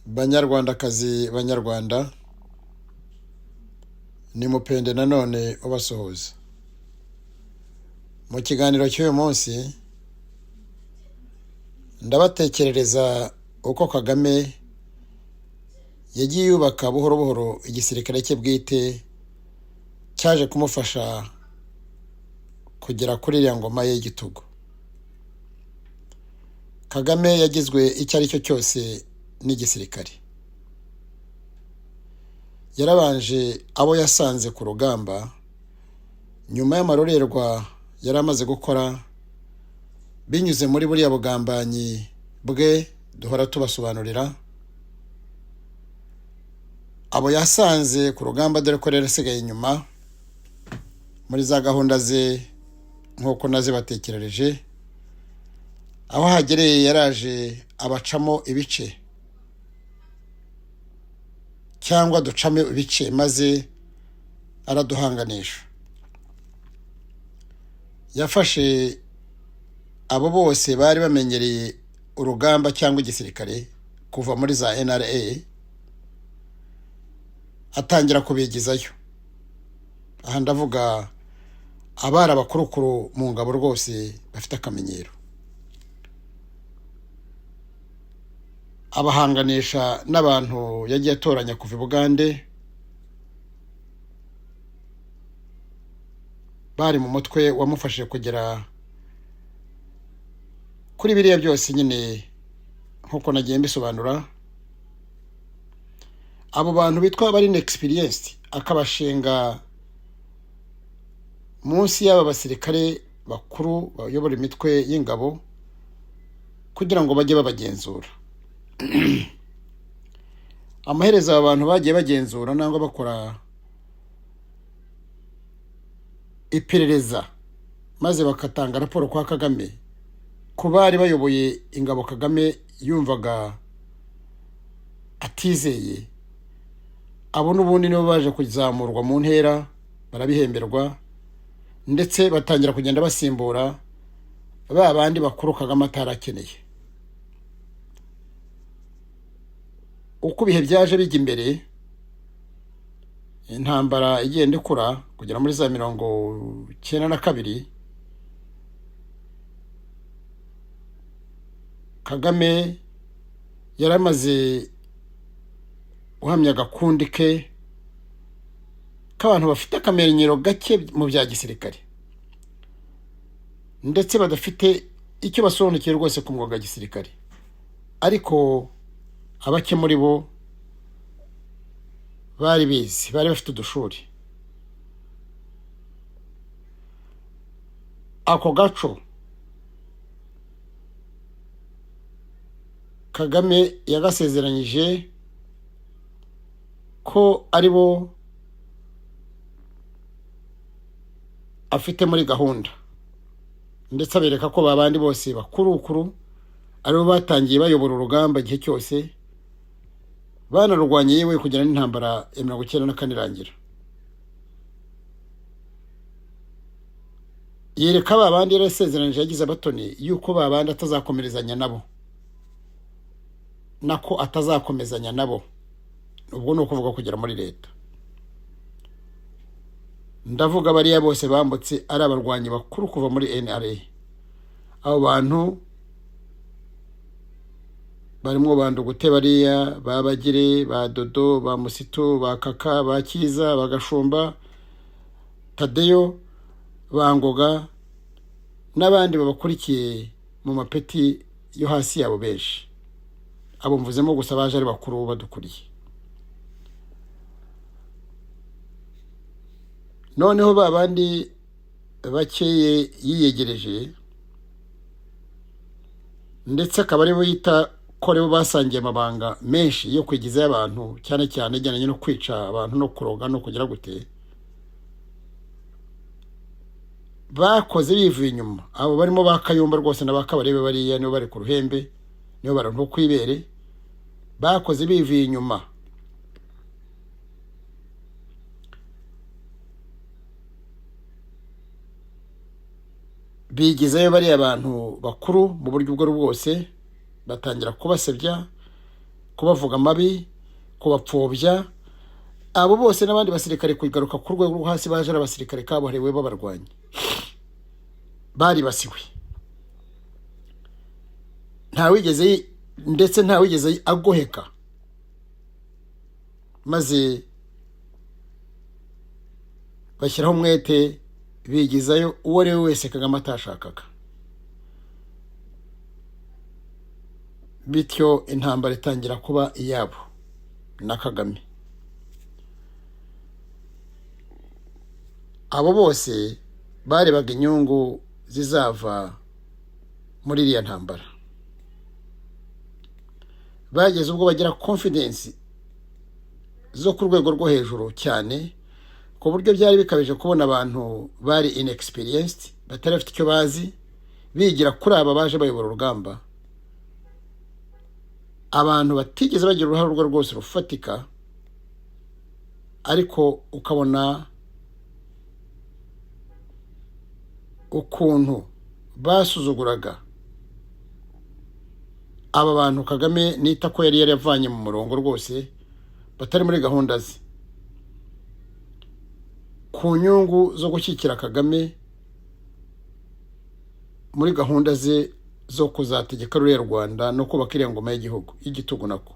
Banyarwandakazi, Banyarwanda, ni Mupende nanone ubasuhuza mu kiganiro cy'uyu munsi. Ndabatekerereza uko Kagame yagiye yubaka buhoro buhoro igisirikare cye bwite cyaje kumufasha kugera kuri iriya ngoma ye y'igitugu. Kagame yagizwe icyo ari cyo cyose n'igisirikare. Yarabanje abo yasanze ku rugamba nyuma y'amarorerwa yari amaze gukora binyuze muri buriya bugambanyi bwe duhora tubasobanurira. Abo yasanze ku rugamba, dore ko rero asigaye inyuma muri za gahunda ze nk'uko nazibatekerereje, aho hagereye yaraje abacamo ibice cyangwa ducamo ibice, maze araduhanganisha. Yafashe abo bose bari bamenyereye urugamba cyangwa igisirikare kuva muri za NRA, atangira kubigizayo. Aha ndavuga abari abakurukuru mu ngabo rwose bafite akamenyero, abahanganisha n'abantu yagiye atoranya kuva i Bugande bari mu mutwe wamufashije kugera kuri biriya byose nyine nk'uko nagiye mbisobanura. Abo bantu bitwa abari inexperienced akabashinga munsi y'aba basirikare bakuru bayobora imitwe y'ingabo kugira ngo bajye babagenzura. Amaherezo aba bantu bagiye bagenzura nangwa bakora iperereza, maze bagatanga raporo kwa Kagame ku bari bayoboye ingabo Kagame yumvaga atizeye. Abo n'ubundi nibo baje kuzamurwa mu ntera, barabihemberwa, ndetse batangira kugenda basimbura ba bandi bakuru Kagame atarakeneye. Uko ibihe byaje bijya imbere, intambara igenda ikura kugera muri za 92, Kagame yaramaze guhamya agakundi ke k'abantu bafite akamenyero gake mu bya gisirikare, ndetse badafite icyo basobanukiwe rwose ku mwuga wa gisirikare, ariko abake muri bo bari bizi, bari bafite udushuri. Ako gaco Kagame yagasezeranyije ko ari bo afite muri gahunda, ndetse abereka ko babandi bose bakurukuru aribo batangiye bayobora urugamba igihe cyose banarurwanye, yewe kugera n'intambara ya 94 irangira. Yereka ba bandi yarasezeranyije yagize abatoni yuko ba bandi atazakomerezanya nabo, nako atazakomezanya nabo, ubwo ni ukuvuga kugera muri leta. Ndavuga bariya bose bambutse ari abarwanyi bakuru kuva muri NRA. Abo bantu barimo ba Ndugute, bariya ba Bagire, ba Dodo, ba Musitu, ba Kaka, ba Kiza, ba Gashumba, Tadeyo, ba Ngoga n'abandi babakurikiye mu mapeti yo hasi yabo benshi. Abo mvuzemo gusa baje ari bakuru badukuriye. Noneho ba bandi bakeye yiyegereje, ndetse akaba aribo yita ko aribo basangiye amabanga menshi yo kwigizayo abantu, cyane cyane ajyanye no kwica abantu no kuroga no kugira gute, bakoze bivuye inyuma. Abo barimo ba Kayumba rwose na ba Kabarebe, bariya nibo bari ku ruhembe, nibo barantu kwibere, bakoze bivuye inyuma. Bigizayo bariya bantu bakuru mu buryo ubwo ari bwose, batangira kubasebya Kubavuga amabi, kubapfobya, abo bose n'abandi basirikare, kugaruka ku rwego rwo hasi, baje ari abasirikare kabuhariwe b'abarwanyi baribasiwe. Ntawigeze, ndetse ntawigeze agoheka, maze bashyiraho umwete, bigizayo uwo ari we wese Kagame atashakaga. Bityo intambara itangira kuba iyabo na Kagame. Abo bose barebaga inyungu zizava muri iriya ntambara. Bageze ubwo bagira confidence zo ku rwego rwo hejuru cyane, ku buryo byari bikabije kubona abantu bari inexperienced, batari bafite icyo bazi, bigira kuri aba baje bayobora urugamba, abantu batigeze bagira uruhare urwo rwose rufatika, ariko ukabona ukuntu basuzuguraga aba bantu Kagame nita ko yari yaravanye mu murongo rwose, batari muri gahunda ze, ku nyungu zo gushyigikira Kagame muri gahunda ze zo kuzategeka ruriya Rwanda no kubaka iriya ngoma y'igihugu y'igitugu. Nako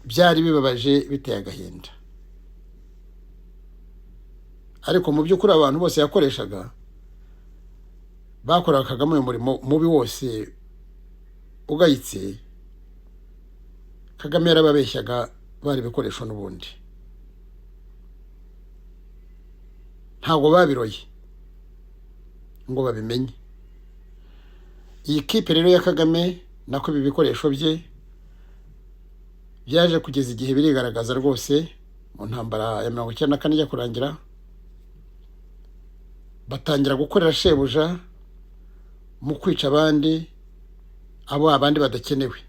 byari bibabaje, biteye agahinda. Ariko mu by'ukuri abantu bose yakoreshaga bakoraga Kagame uyu murimo mubi wose ugayitse, Kagame yarababeshyaga, bari ibikoresho n'ubundi. Ntabwo babiroye ngo babimenye. Iyi kipe rero ya Kagame, nako ibi bikoresho bye, byaje kugeza igihe birigaragaza rwose mu ntambara ya 94 ijya kurangira, batangira gukorera shebuja mu kwica abandi, abo abandi badakenewe.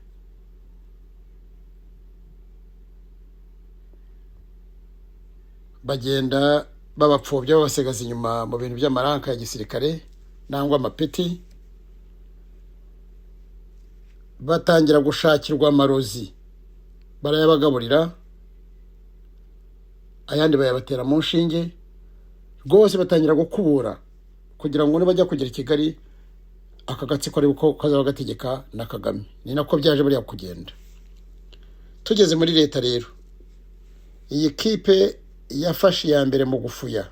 Bagenda babapfobya, babasigaza inyuma mu bintu by'amaranka ya gisirikare nangwa amapeti, batangira gushakirwa amarozi, barayabagaburira, ayandi bayabatera mu nshinge rwose, batangira gukubura kugira ngo nibajya kugera i Kigali aka gatsiko ari ko kazaba gategeka na Kagame. Ni nako byaje buriya kugenda. Tugeze muri leta rero, iyi kipe yafashe iya mbere mu gufuya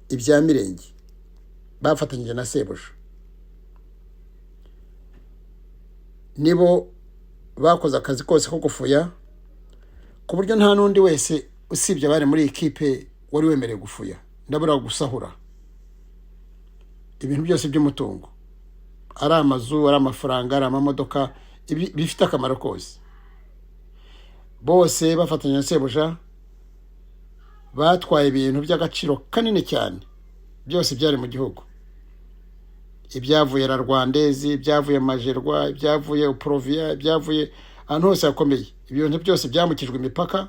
ibya Mirenge, bafatanyije na sebuja. Nibo bakoze akazi kose ko gufuya, ku buryo nta n'undi wese usibye abari muri iyi kipe wari wemerewe gufuya, ndabura gusahura ibintu byose by'umutungo, ari amazu, ari amafaranga, ari amamodoka, bifite akamaro kose. Bose bafatanya na sebuja batwaye ibintu by'agaciro kanini cyane byose byari mu gihugu, ibyavuye la Rwandezi, ibyavuye Majerwa, ibyavuye Uprovia, ibyavuye ahantu hose hakomeye. Ibintu byose byambukijwe imipaka,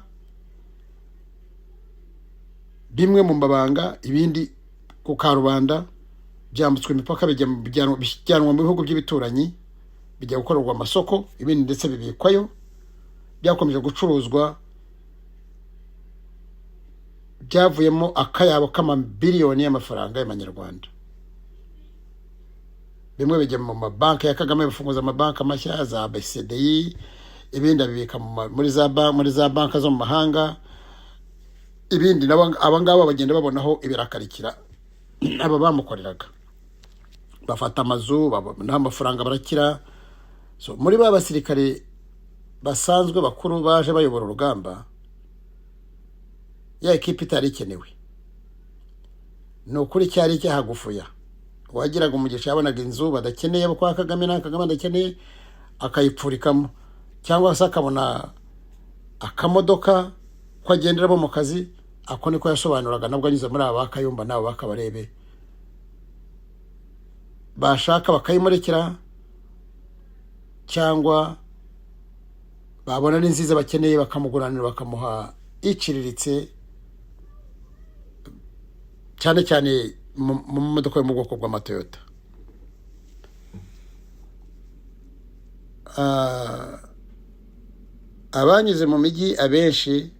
bimwe mu mabanga, ibindi ku karubanda, byambutswe imipaka bijyanwa mu bihugu by'ibituranyi, bijya gukorerwa amasoko, ibindi ndetse bibikwayo, byakomeje gucuruzwa, byavuyemo akayabo k'amabiliyoni y'amafaranga y'amanyarwanda. Bimwe bijya mu mabanki ya Kagame, bifunguza amabanki mashya za BCDI, ibindi abibika muri za banki zo mu mahanga, ibindi nabo aba ngaba bagenda babonaho ibirakarikira. Aba bamukoreraga bafata amazu, babonaho amafaranga, barakira. So, muri ba basirikare basanzwe bakuru baje bayobora urugamba, ya ekipa itari ikenewe, ni ukuri cyari cyahagufuya. Uwagiraga umugisha yabonaga inzu badakeneye kwa Kagame, na Kagame adakeneye, akayipfurikamo, cyangwa se akabona akamodoka ko agenderamo mu kazi. Ako niko yasobanuraga, nabwo anyuze muri aba Kayumba n'abo bakabarebe, bashaka bakayimurekera, cyangwa babona ni nziza bakeneye bakamuguranira, bakamuha iciriritse, cyane cyane mu modoka yo mu bwoko bw'amatoyota. Abanyuze mu mijyi abenshi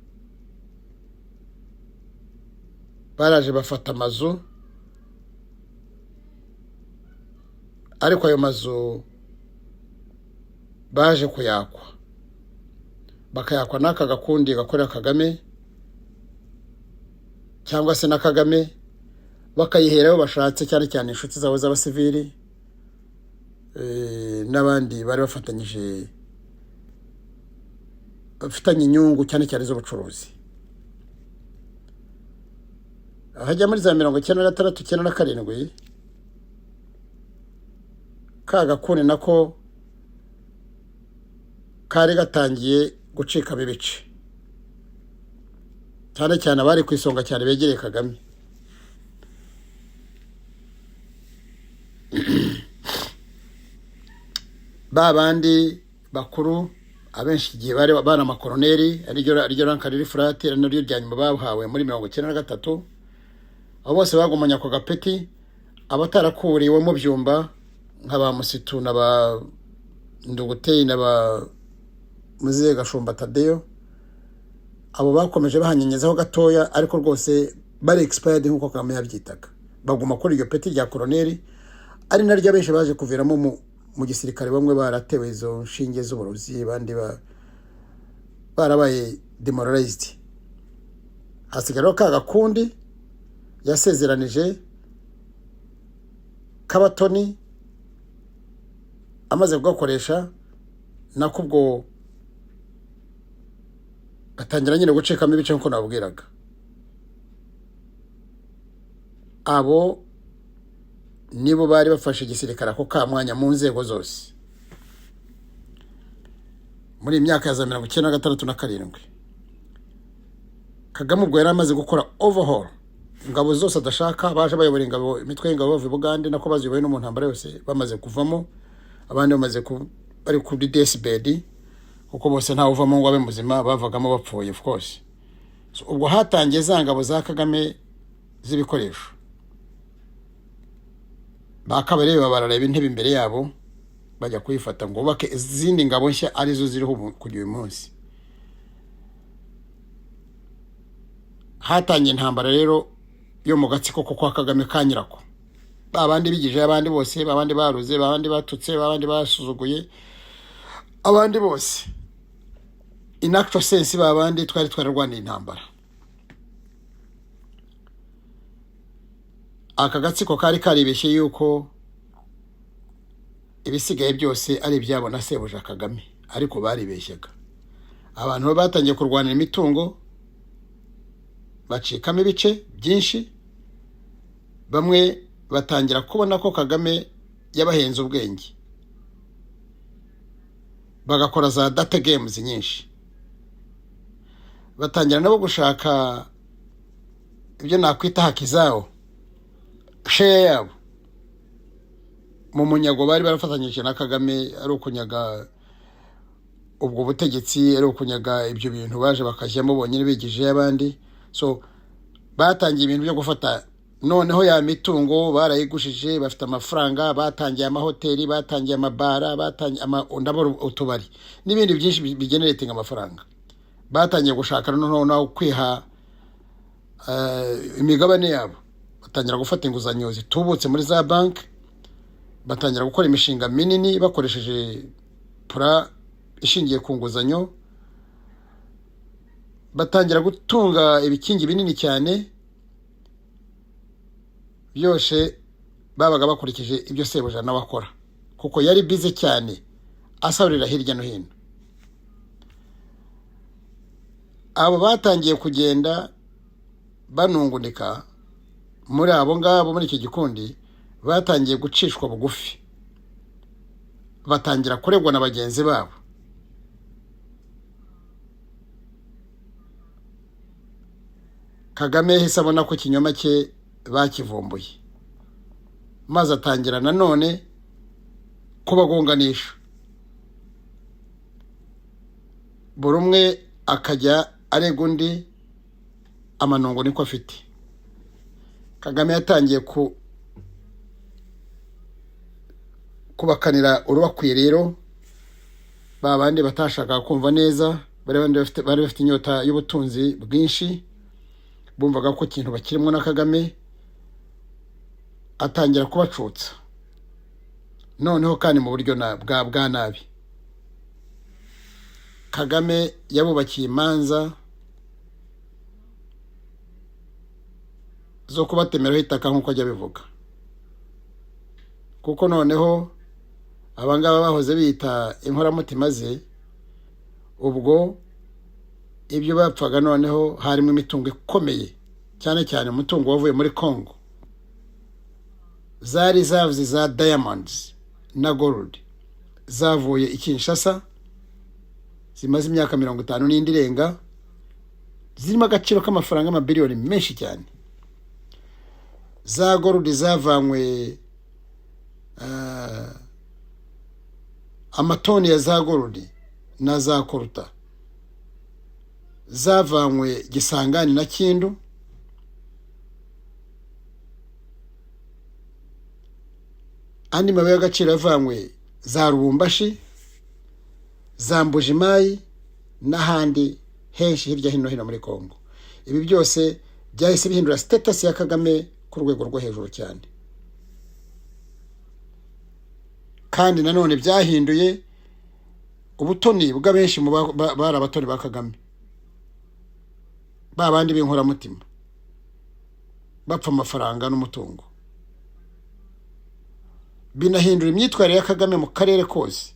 baraje bafata amazu, ariko ayo mazu baje kuyakwa, bakayakwa n'aka gakundi gakorera Kagame cyangwa se na Kagame, bakayiherayo bashatse, cyane cyane inshuti zabo z'abasivili n'abandi bari bafatanyije, bafitanye inyungu cyane cyane z'ubucuruzi. Ahajya muri za 96, 97, ka gakundi nako kari gatangiye gucikamo ibice, cyane cyane abari ku isonga cyane begereye Kagame. Ba bandi bakuru abenshi igihe bari bari amakoroneri, ariryo ranka riri furati, ari naryo rya nyuma bahawe muri 93, abo bose bagumanye ako gapeti. Abatarakuriwemo byumba nka ba Musitu na ba Nduguteyi na ba Muzehe Gashumba Tadeyo, abo bakomeje bahanyenyezaho gatoya, ariko rwose bari expired nk'uko Kagame yabyitaga, baguma kuri iryo peti rya koroneri, ari naryo abenshi baje kuviramo mu gisirikare, bamwe baratewe izo nshinge z'uburozi, abandi barabaye demoralized. Hasigara ka gakundi yasezeranije k'abatoni, amaze kugakoresha nako ubwo gatangira nyine gucikamo ibice nk'uko nababwiraga. Abo nibo bari bafashe igisirikare ako ka mwanya mu nzego zose muri iyi myaka ya za 96 na 7. Kagame ubwo yari amaze gukora overhaul, ingabo zose adashaka baje bayobora ingabo, imitwe y'ingabo bava i Bugande, nako baziyoboye no mu ntambara yose, bamaze kuvamo, abandi bamaze bari kuri deathbed, kuko bose ntawe uvamo ngo abe muzima, bavagamo bapfuye of course. So, ubwo hatangiye za ngabo za Kagame z'ibikoresho, ba Kabarebe barareba intebe imbere yabo bajya kuyifata ngo bubake izindi ngabo nshya arizo ziriho ubu kugeza uyu munsi. Hatangiye intambara rero yo mu gatsiko ko kwa Kagame ka nyirako, ba bandi bigije abandi bose, ba bandi baruze, ba bandi batutse, ba bandi basuzuguye abandi bose, in actual sense ba bandi twari twararwaniye intambara. Aka gatsiko kari karibeshye yuko ibisigaye byose ari ibyabo na sebuja Kagame, ariko baribeshyaga. Abantu batangiye kurwanira imitungo, bacikamo ibice byinshi, bamwe batangira kubona ko Kagame yabahenze ubwenge, bagakora za data games nyinshi, batangira nabo gushaka ibyo nakwita haki zabo, share yabo mu munyago bari barafatanyije na Kagame, ari ukunyaga ubwo butegetsi, ari ukunyaga ibyo bintu baje bakajyamo bonyine bigijeyo abandi. So batangiye ibintu byo gufata noneho ya mitungo barayigushije, bafite amafaranga, batangiye amahoteli, batangiye amabara, batangiye ndabona utubari n'ibindi byinshi bigeneratinga amafaranga. Batangiye gushaka noneho nawe kwiha imigabane yabo, batangira gufata inguzanyo zitubutse muri za banki, batangira gukora imishinga minini bakoresheje pura ishingiye ku nguzanyo, batangira gutunga ibikingi binini cyane, byose babaga bakurikije ibyo sebuja nawe akora, kuko yari bize cyane asaburira hirya no hino. Abo batangiye kugenda banungunika muri abo ngabo muri icyo gikundi, batangiye gucishwa bugufi, batangira kuregwa na bagenzi babo. Kagame yahise abona ko ikinyoma cye bakivumbuye, maze atangira nanone kubagonganisha, buri umwe akajya arega undi amanungo niko afite. Kagame yatangiye kubakanira urubakwiye rero, Ba bandi batashakaga kumva neza, bari bafite inyota y'ubutunzi bwinshi, bumvaga ko ikintu bakirimo na Kagame, atangira kubacutsa noneho kandi mu buryo bwa nabi. Kagame yabubakiye imanza zo kubatemeraho itaka, nk'uko ajya abivuga, kuko noneho abangaba bahoze bita inkoramutima ze, ubwo ibyo bapfaga noneho harimo imitungo ikomeye cyane cyane umutungo wavuye muri Congo, zari zavuze za diamonds na gold zavuye i Kinshasa, zimaze imyaka 50 n'indi irenga, zirimo agaciro k'amafaranga y'amabiliyoni menshi cyane. Za gold zavanywe, amatoni ya za gold na za coltan zavanywe Gisangani na Kindu. Andi mabuye y'agaciro yavanywe za Rubumbashi, za Mbujimayi n'ahandi henshi hirya hino hino muri Congo. Ibi byose byahise bihindura status ya Kagame ku rwego rwo hejuru cyane, kandi nanone byahinduye ubutoni bw'abenshi mu bari abatoni ba Kagame, ba bandi b'inkoramutima bapfa amafaranga n'umutungo. Binahindura imyitwarire ya Kagame mu karere kose,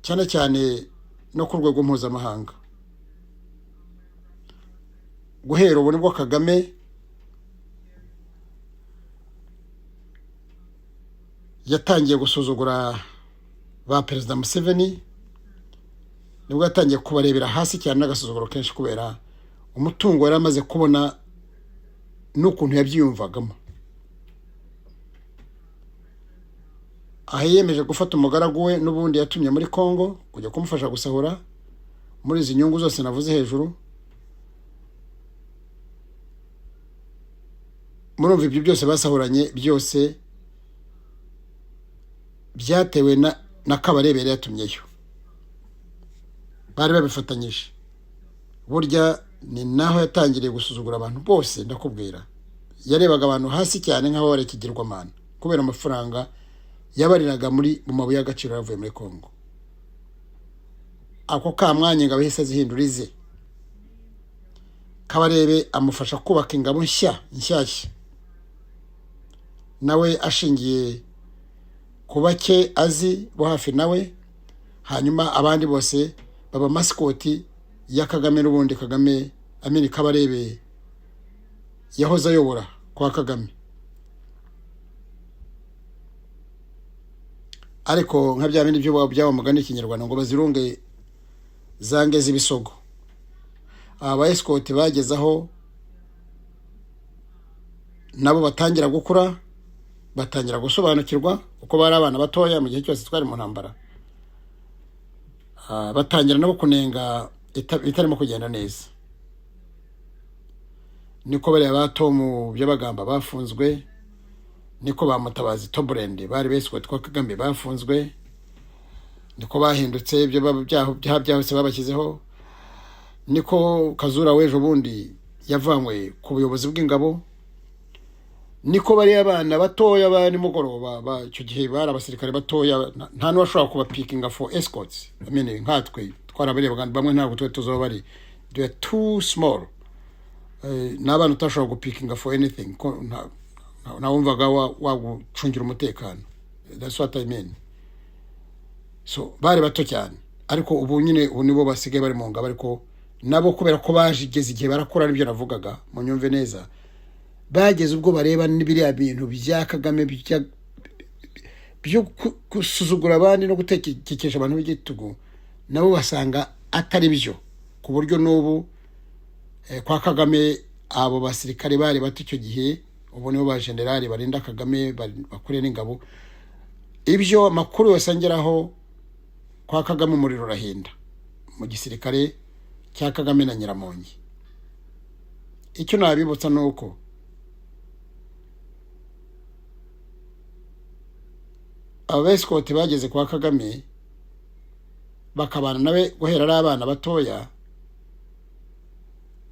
cyane cyane no ku rwego mpuzamahanga. Guhera ubu nibwo Kagame yatangiye gusuzugura ba Perezida Museveni, nibwo yatangiye kubarebera hasi cyane n'agasuzuguro kenshi, kubera umutungo yari amaze kubona n'ukuntu yabyiyumvagamo. Aha yiyemeje gufata umugaragu we n'ubundi yatumye muri Congo kujya kumufasha gusahura muri izi nyungu zose navuze hejuru. Murumva ibyo byose basahuranye byose byatewe na Kabarebe yari yatumyeyo, bari babifatanyije. Burya ni naho yatangiriye gusuzugura abantu bose. Ndakubwira, yarebaga abantu hasi cyane nk'aho bari ikigirwamana, kubera amafaranga yabariraga mu mabuye y'agaciro yavuye muri Congo. Ako ka mwanya ingabo yahise azihindura ize. Kabarebe amufasha kubaka ingabo nshya nshyashya, nawe ashingiye ku bake azi bo hafi nawe, hanyuma abandi bose baba masikoti ya Kagame. N'ubundi Kagame amini Kabarebe yahoze ayobora kwa Kagame, ariko nka bya bindi byaba mugani Ikinyarwanda ngo bazirunge zange z'ibisogo. Aba ba escort bageze aho nabo batangira gukura, batangira gusobanukirwa, kuko bari abana batoya mu gihe cyose twari mu ntambara. Batangira nabo kunenga itarimo kugenda neza. Niko bariya ba Tomu by'abagamba bafunzwe, niko ba Mutabazi Toburende bari beswe twa Kagame bafunzwe, niko bahindutse ibyo byahose babashyizeho, niko Kazura w'ejo bundi yavanywe ku buyobozi bw'ingabo, niko bariya abana batoya ba nimugoroba icyo gihe bari abasirikare batoya, nta n'uwashobora kubapikinga for escorts. I mean, nkatwe twarabarebaga bamwe ntabwo twe tuzi aho bari, they are too small. Ni abana utashobora gupikinga for anything, ko ntawumvaga wagucungira umutekano. That's what I mean. So bari bato cyane, ariko ubu nyine ubu nibo basigaye bari mu ngabo, ariko nabo kubera ko bajigeze igihe barakura, nibyo navugaga, munyumve neza, bageze ubwo bareba n'ibiriya bintu bya Kagame byo gusuzugura abandi no gutekekesha abantu b'igitugu, nabo basanga atari byo, ku buryo n'ubu kwa Kagame abo basirikare bari bato icyo gihe ubu nibo ba generali barinda Kagame, bakuriye n'ingabo. Ibyo amakuru yose angeraho, kwa Kagame umuriro urahinda mu gisirikare cya Kagame na Nyiramongi. Icyo nabibutsa ni uko abesikoti bageze kwa Kagame Bakabana nawe guhera ari abana batoya,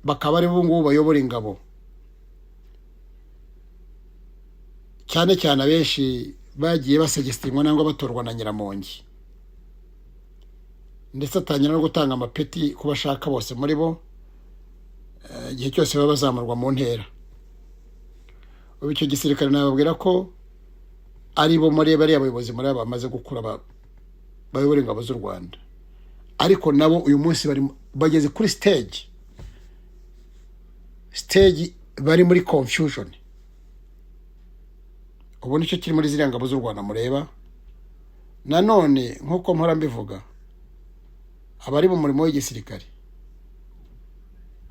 bakaba ari bo ngubu bayobora ingabo, cyane cyane abenshi bagiye basegestingwa nangwa batorwa na Nyiramongi, ndetse atangira no gutanga amapeti ku bashaka bose muri bo igihe cyose baba bazamurwa mu ntera. Ubu icyo gisirikare nababwira ko ari bo muri bariya bayobozi, muri aba bamaze gukura bayobora ingabo z'u Rwanda. Ariko nabo uyu munsi bari bageze kuri stage bari muri confusion. Ubu nicyo kiri muri ziriya ngabo z'u Rwanda mureba. Nanone nk'uko mpora mbivuga, abari mu murimo w'igisirikare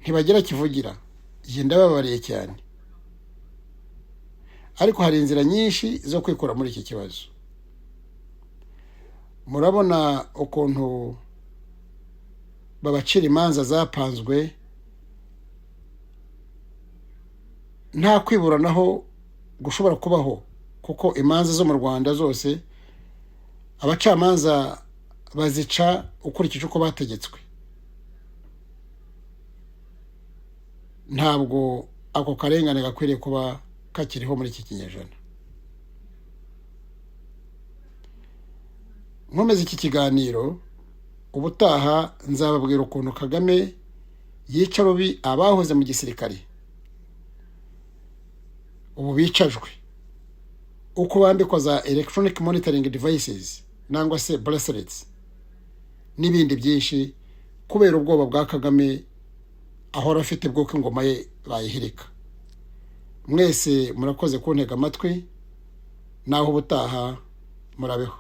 ntibagira kivugira. Njye ndababariye cyane, ariko hari inzira nyinshi zo kwikura muri iki kibazo. Murabona ukuntu babacira imanza zapanzwe nta kwiburanaho gushobora kubaho, kuko imanza zo mu Rwanda zose abacamanza bazica ukurikije uko bategetswe. Ntabwo ako karengane gakwiriye kuba kakiriho muri iki kinyejana. Nkomeza iki kiganiro, ubutaha nzababwira ukuntu Kagame yica rubi abahoze mu gisirikare ubu bicajwe, uko bambikwa za electronic monitoring devices nangwa se bracelets n'ibindi byinshi, kubera ubwoba bwa Kagame ahora afite bw'uko ingoma ye bayihirika. Mwese murakoze kuntega amatwi, naho ubutaha, murabeho.